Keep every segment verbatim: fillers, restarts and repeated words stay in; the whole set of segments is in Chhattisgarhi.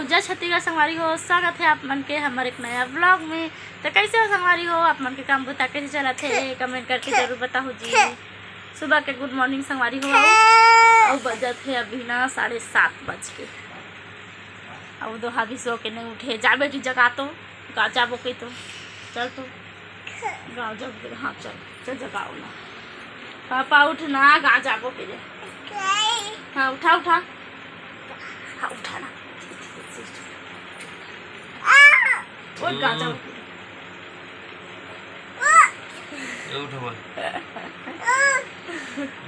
जय छत्तीसगढ़ संगवारी हो, स्वागत है आप मन के हमर एक नया vlog में। तो कैसे हो संगवारी हो, आप मन के काम बुता कैसे चलत है, comment करके जरूर बताहू जी। सुबह के good morning संगवारी हो। अउ बजत है अभी ना साढ़े सात बज के। अब दो हावी सो के नहीं उठे, जा बेटी जगा तो, गा जाबो के तो, चल तो। गाँव जाबो के, हाँ, चल, चल जगाओ ना। पापा उठ ना, गाँव जाबो के रे। हाँ, उठा, उठा। हाँ, उठा ना। उठ, गाँव जाबो के रे। ये उठो बोल।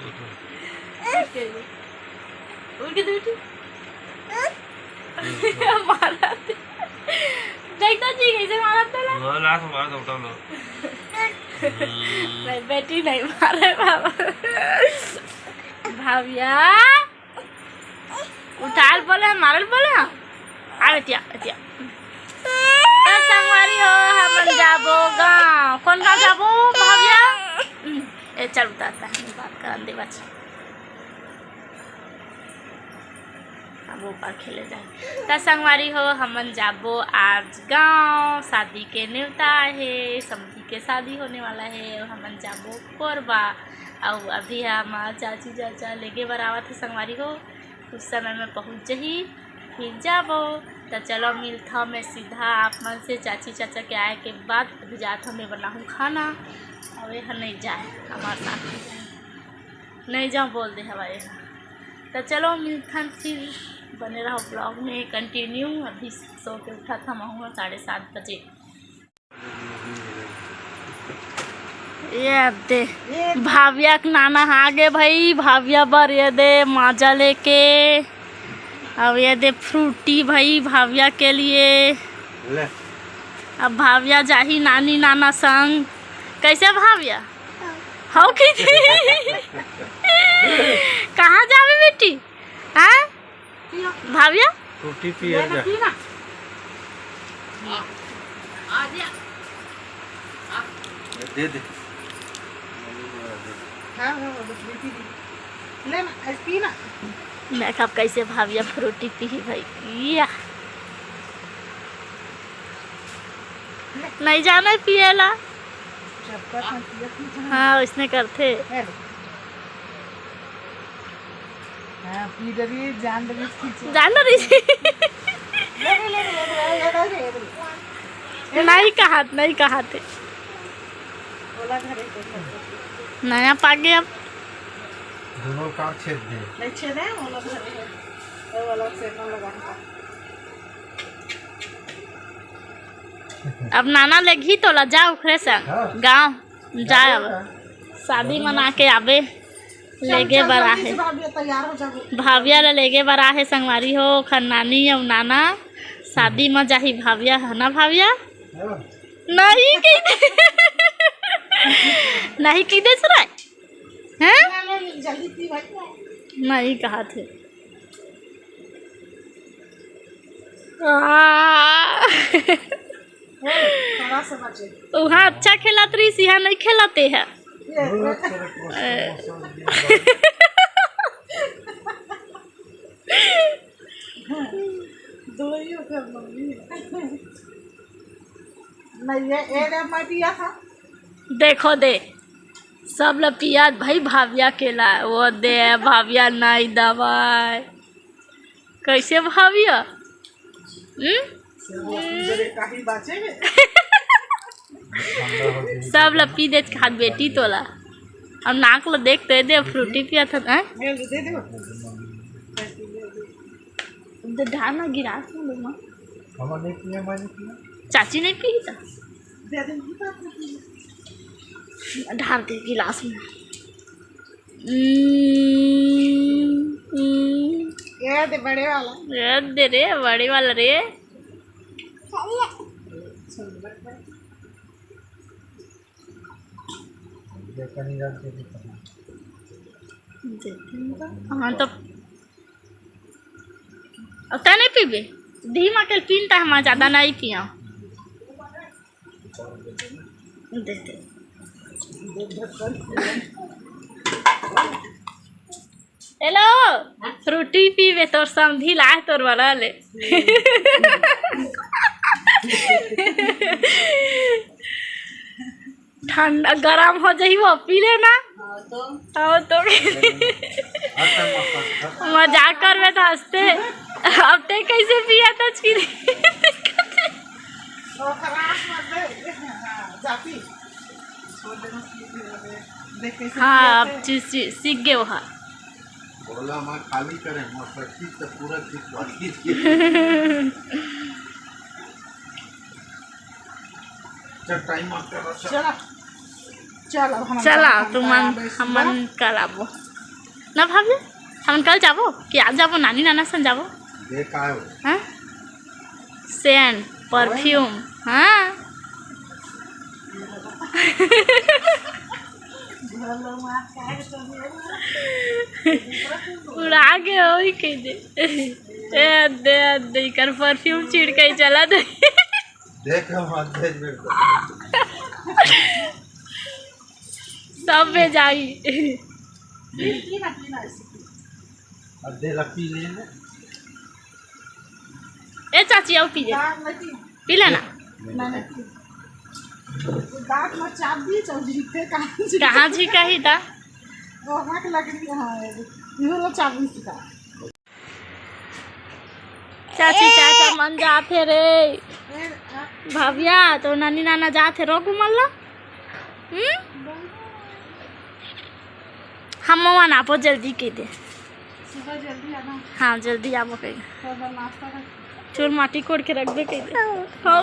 उठो। उठ के दे, उठ। मारा दे। देख तो जी, कैसे मारा था ना? हाँ, लात मारा था, उठा लो। नहीं, बेटी नहीं मारे बाबा। भाविया, उठाल बोले हम, मारल बोले हम। आ बेटिया, बेटिया। ए संगवारी हो, हमन जाबो गाँव। कौन गाँव जाबो, भाविया? हम्म, ए चल उतारता है, बात करन दे बच्चा। अब ऊपर खेले जाए। त संगवारी हो, हमन जाबो आज गाँव, शादी के नेवता हे, समधी के शादी होने वाला हे, अउ हमन जाबो कोरबा। अउ अभी हम चाची चाचा लेगे बर आवत हे संगवारी हो, कुछ समय में पहुँच जही, फिर जाबो। त चलो मिलथव मैं सीधा आप मन से चाची चाचा के आए के बाद। अभी जात हव मैं बनाहूँ खाना, अउ ये ह नहीं जाए हमारे साथ, नहीं जाओ बोल दे हवा ये ह। त चलो मिलथन फिर, बने रहो vlog में continue। अभी सो के उठत हव महूँ साढ़े सात बजे। ये दे, भाविया के नाना आ गे भाई, भाविया बर ये दे माजा लेके। अब ये दे फ्रूटी भाई भाविया के लिए। ले। अब भाविया जाही नानी नाना संग। कैसे भाविया? हव कि? कहाँ जाबे बेटी? हाँ? भाविया? फ्रूटी पिए जा। दे दे। हाँ, हाँ, हाँ, बस बेटी दी। ले ना, ऐसे पी ना। मैं कब कैसे भाविया फ्रूटी पी भाई। या। नहीं जाना है पिएला। जब तक हम पियत नहीं जाना। हाँ, उसने करते। ले ले। हाँ, पी डरी, जान डरी, खींच। जान डरी। ले, ले, ले, ले, ले, ले, ले, ले, ले। नहीं कहात, नहीं कहात हे। ओला धरे तो। नया पागे अब। दोनों का छेद दे। नहीं छेद है, ओला धरे है। वो वाला छेद ना लगा था। अब नाना लेगही तोला, जा ओखरे संग। हाँ। गाँव जा अब। शादी मना के आबे। लेगे बर आहे। भाविया ला लेगे बर आहे संगवारी हो, ओखर नानी अउ नाना शादी म जाही भाविया, है ना भाविया? नहीं कही दे। नहीं कही दे सुराय। हैं? नहीं कहा थे। आ। थोड़ा सा बचे। वहाँ अच्छा खेलत रही, यहाँ नहीं खेलते है। दो ही ओकर मम्मी। नहीं, ये, ये रे, मैं पिया था। देखो दे, सब ल पिया भाई, भाविया केला, वो दे, भाविया नहीं दवाई। कैसे भाविया? हम्म? सब ल पी दे खात बेटी तोला। अब नाक ल देख तो दे, फ्रूटी पिया था, हैं? दे दे। दे ढार ना गिलास में लोग ना। चाची नहीं पी था? ढार दे गिलास में। हम्म, हम्म। ये दे बड़े वाला। ये दे रे, बड़े वाला रे। हाँ तो, अब तै नहीं पीबे? धीमा के पीन त हम ज्यादा नहीं पिया। दे दे। हेलो, फ्रूटी पीबे, तोर समधी लाए तोर वाला ले। ठंडा गरम हो जाही, वो पी लेना। हाँ तो। मजाक करबे तो हंसते। अब ते कैसे पिया था चीनी? हाँ, अब चीज सी-, सीख गए वो। हाँ, बोला मैं खाली करे, मोर सखी तो पूरा चीज बाकी। चल, टाइम मत कर, चल। चला। चल, अब हम चला, अपन तुमन, हमन कल आबो। ना भाभी, हमन कल जाबो कि आज जाबो, नानी नाना सन जाबो? देख आयो। हाँ? सेंट, परफ्यूम, हाँ। उड़ा के होई कह दे। ए, दे, दे, कर परफ्यूम छिड़के चला दे। देख, हम हाथ भेज दे। सब में जाई। अब दे ला, पी ले ना। ए चाची, आओ पी ले। दांत में की-, पी लेना। नहीं, नहीं, की-, दांत में चाबी चौधरी थे, कहाँ जी? कहाँ जी कही दा? वो हक लग रही है, ये लो चाबी इसका। चाची, चाचा मन जाथे रे। भव्या, तो नानी नाना जाथे, रोक मन ला। हम्म? हम मन आपो जल्दी के दे। सुबह जल्दी आना। हाँ, जल्दी आबो कही। तो नाश्ता कर। चूर माटी कोड़ के रख दे कही दे। हाँ।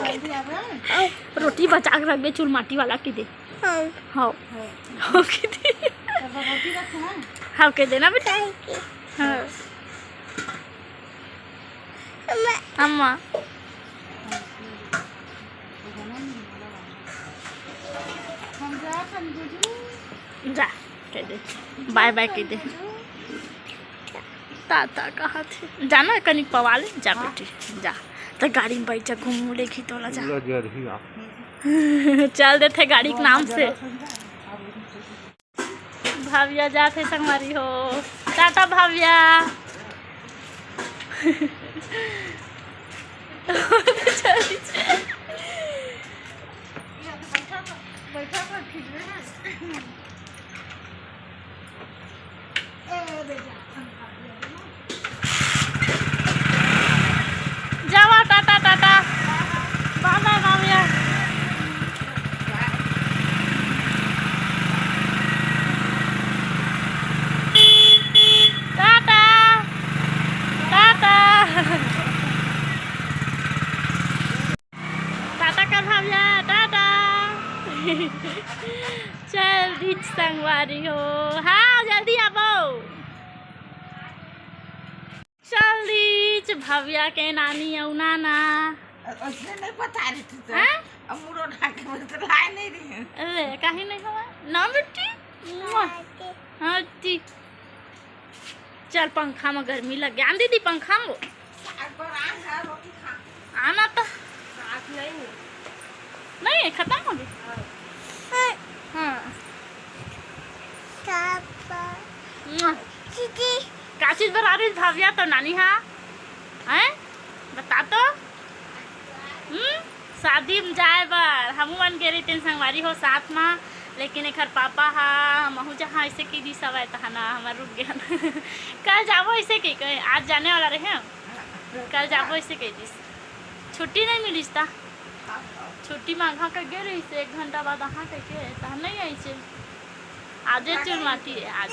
जल्दी आबे। रोटी बचा के रख दे, चूर माटी वाला कही दे। हाँ। हाँ। हाँ। हाँ, कही दे। तो रोटी रखे हैं? हाँ, कही देना बेटा। हाँ। अम्मा। जा, कह दे। बाय बाय कह दे। ताता कहा थे। जाना कनिक पवा ले, जा बेटी, जा। तो गाड़ी में बैठ जा, घूम लेगी तोला, जा। चल देथे गाड़ी के नाम से। भाविया जाथे संगवारी हो। टाटा भाविया। जावा, टाटा, टाटा। बाय बाय, बाय बाय। टाटा। टाटा। टाटा कर भाविया, टाटा। चल दीच संगवारी हो। हाँ, जल्दी आबो। चल दीच भव्या के नानी अउ नाना। अ-, अइसने नहीं बता रही थी तो। हाँ? अब मुड़ो ढाके में तो लाए नहीं रही है। अरे, कहीं नहीं हुआ। ना बेटी? मुआ। हाँ, ती। चल, पंखा में गर्मी लग गया। आन दीदी, पंखा में। साग पर आन जा, रोटी खा। आना तो। साग नहीं है। नहीं है, खत्म हो गई। हाँ। हाँ। मुआ। का चीज बना रही भाविया तो नानी, हाँ? हैं? बता तो। हम्म? शादी में जाए बर हमू मन गे रहितेन संगवारी हो साथ मा, लेकिन एखर पापा हा महू जहाँ ऐसे कहि दिस हवय, तहाँ ना हमर रुक गए। कल जाबो ऐसे कहि के, आज जाने वाला रहे हम। कल जाबो ऐसे कहि दिस। छुट्टी नहीं मिलिस ता। छुट्टी मांगा के गे रहिस, एक घंटा बाद आहा कहि के, तहाँ नहीं आइसे। आजे चुरमाटी है आज।